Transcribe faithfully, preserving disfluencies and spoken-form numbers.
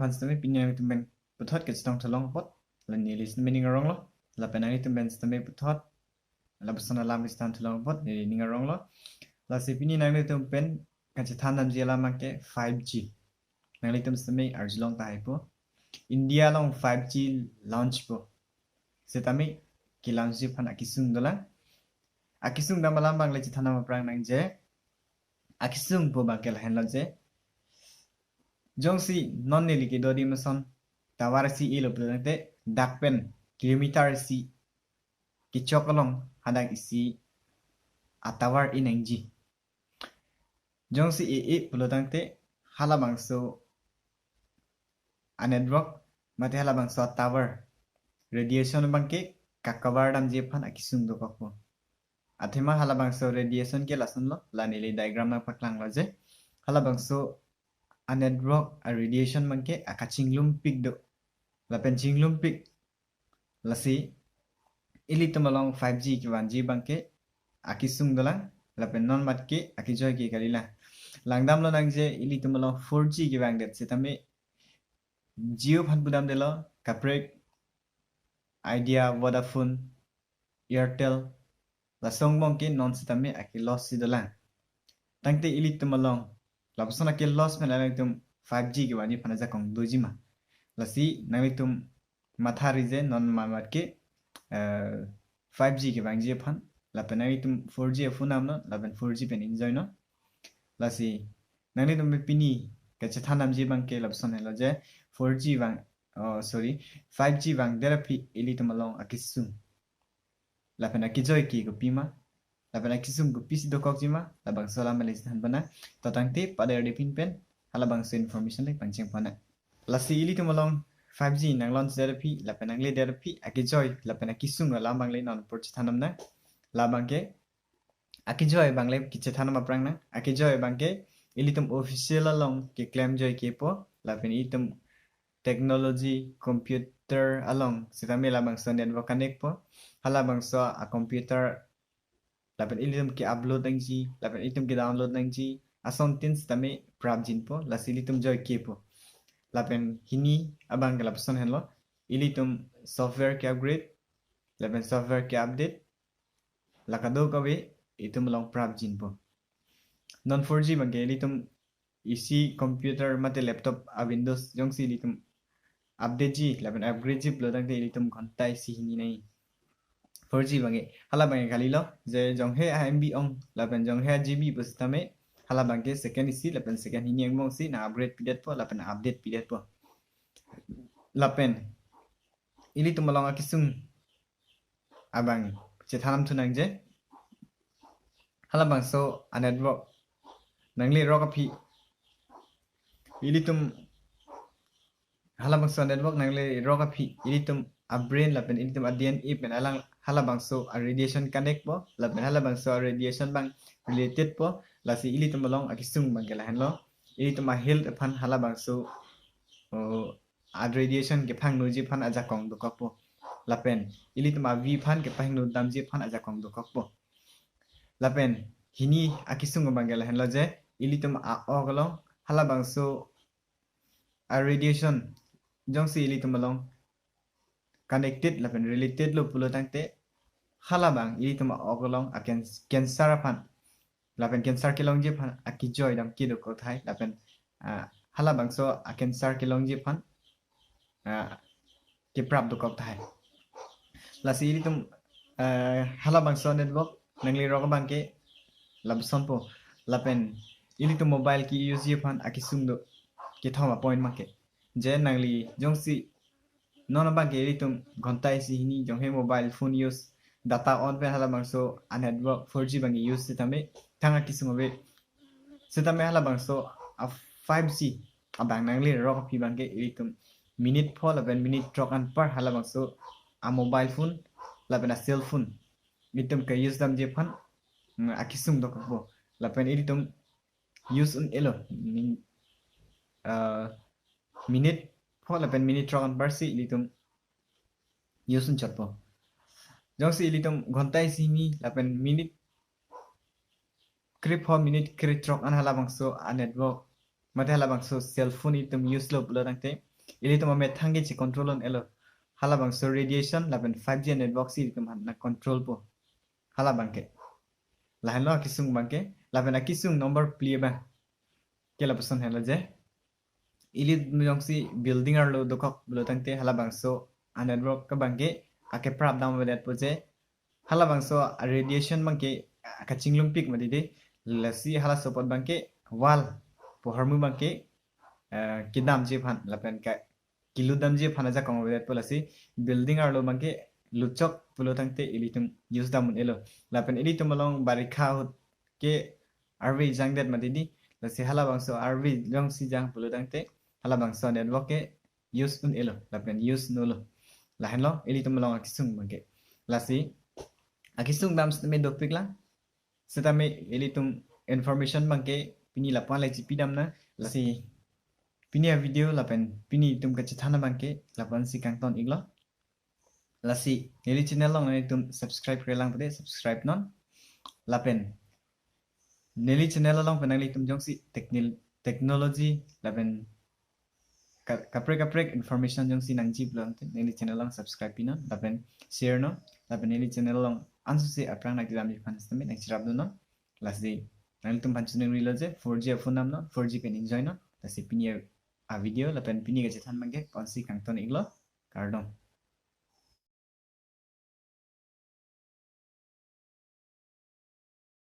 Aphan sitame pini nanglitum pen puthot kachetong thalong apot, la neli sitame ning aronglo. Lapen nanglitum pen sitame puthot lapuson alam kachethan thalong apot neli ning aronglo. Lasi pini nanglitum pen kachethan damji alam abangke five G. Nanglitum sitame arjulong tahai po. India along five G launch po. Sitame ke-launch ji aphan akesung dolang. Akesung dam alam abang le chethan dam aphrang nangji. Akesung pu abangke lahenlo je. Jongsi non neli kedo adim ason tower isi elo pulotangte dak pen kilometer isi kechok along hadak isi atower inangji. Jongsi e-e pulotangte halabangso a-network mate halabangso atower radiation abangke ka-cover damji aphan akesung dokokpo. Athema halabangso radiation ke lasonlo, la neli diagram nangpaklanglo je. Halabangso a-network a-radiation abangke akachinglumpik do. Lapen chinglumpik. Lasi ilitum along five G kevanji abangke akesung dolang, lapen non matke akejoi ke kalilang. Langdamlo nangji ilitum along four G kevangdet sitame Jio aphan pudamdetlo, kaprek Idea, Vodafone, Airtel, laso angbong ke non sitame ake-loss si dolang. Tangte ilitum along lapuson ake-loss pen alangtum five G kevanji aphan ajakong dojima. Lasi nanglitum mathari je non mamat ke, eh, five G kevangji aphan, lapen nanglitum four G a-phone namnon, lapen four G pen enjoy non. Lasi nanglitum pini kachethan damji abangke lapuson helo je four G vang, oh, sorry, five G vangdet aphi ilitum along akesung lapen akejoi ke kopima, lapen akesung kopisi dokokjima, labangso alam le chethan pona. To tangte pada ardipin pen halabangso information le pangcheng pona. Lasi ilitum along five G nang-launchdet aphi lapen nangledet aphi akejoi lapen akesung alam abang le non apor chethan damnang. Labangke akejoi abang le kachethan dam aphrang nang. Akejoi abangke ilitum official along keklem joi kepo, lapen ilitum technology, computer along sitame labangso network connect po. Halabangso a-computer lapen ilitum ke-upload nangji, lapen ilitum ke-download nangji, asontin sitame prapjinpo, lasi ilitum joi kepo. Lapen hini abang ke lapuson henlo, ilitum software ke-upgrade, lapen software ke-update, la kadokave itum along prapjinpo. Non four G abangke ilitum isi computer mate laptop a-Windows jongsi ilitum update ji lapen upgrade ji pulotangte ilitum ghonta isi hini nai. Four G abangke, halabangke kalilo, je jonghe a-M B ong lapen jonghe a-G B pusitame halabangke second isi lapen second hini angbong si nang-upgrade pidetpo lapen update pidetpo. Lapen ilitum along akesung abang chethan dam thu nangji. Halabangso a-network nanglerok aphi ilitum, halabangso a-network nanglerok aphi ilitum a-brain lapen ilitum a-D N A pen alang halabangso a-radiation connect po, lapen halabangso a-radiation abang related po, lasi ilitum along akesung abangke lahenlo. Ilitum a-health aphan halabangso, oh, a-radiation kephangnoji aphan ajakong dokokpo. Lapen ilitum avi aphan kephangno damji aphan ajakong dokokpo. Lapen hini akesung abangke lahenlo je, ilitum a-ok along halabangso a-radiation jongsi ilitum along connected lapen related lo pulotangte halabang ilitum a-ok along a-can-, cancer aphan lapen cancer kelongji aphan akejoi dam kedo kothai lapen, ah, halabangso a-cancer kelongji aphan, ah, keprap dokok tahai. Lasi ilitum, ah, halabangso network nanglerok abangke lapuson po. Lapen ilitum mobile ke-use ji aphan akesung do kethom a-point abangke. Je nangli jongsi non abangke ilitum ghonta isi hini jonghe mobile phone use, data on pen halabangso a-network four G abangke use sitame thang akesung ave. Sitame halabangso a-five G abang nanglerok aphi abangke ilitum minute pho lapen minute throk anpar halabangso a-mobile phone lapen a-cell phone ilitum ke-use damji aphan, mm, akesung dokokpo. Lapen ilitum use un-elo, min-, ah, minute pho lapen minute throk anpar si ilitum use unchotpo. Jongsi ilitum ghonta isi hini lapen minute kre pho minute kre throk an halabangso a-network mate halabangso cell phone ilitum use lo pulotangte Ilitum amethang ke che control un-elo. Halabangso radiation lapen five G network si ilitum aphan nang control po. Halabangke. Lahenlo akesung abangke. Lapen akesung number phli abang ke lapuson henlo je, ili jongsi building arlo dokok pulo tangte halabangso a-network abangke akeprap damvedetpo je, halabangso a-radiation abangke kachinglungpik mati dei. Lasi halaso apot abangke wall pu ahormu abangke, eh, kedamji aphan lapen ka kelutdamji aphan ajakong avedetpo. Lasi building arlo abangke lutchok pulo tangte ilitum use dam un-elo. Lapen ilitum along barikha ahut ke arve jangdet mati dei. Lasi halabangso arve jongsi jang pulo tangte halabangso network ke use un-elo lapen use nolo. Lahenlo ilitum along akesung abangke. Lasi akesung dam setame dopik lang. Setame ilitum information abangke pini lapu-an le chipidam nang. Lasi pini a-video lapen pini itum kachethan abangke lapu-an si kangton iklo. Lasi neli channel along nanglitum subscribe-re lang pute subscribe non. Lapen neli channel along pen nanglitum jongsi technil-, technology lapen ka-, kaprek kaprek information jongsi nangji pulo tangte neli channel along subscribe pinon lapen share non. Lapen neli channel along ansose aphrang nangkedamji aphan setame nangcherapdunnon. Lasi nanglitum aphan chiningrilo je four G a-phone damnon, four G pen enjoy non. Lasi pini a-video lapen pini kachethan abangke la-an si kangton iklo. Kardom.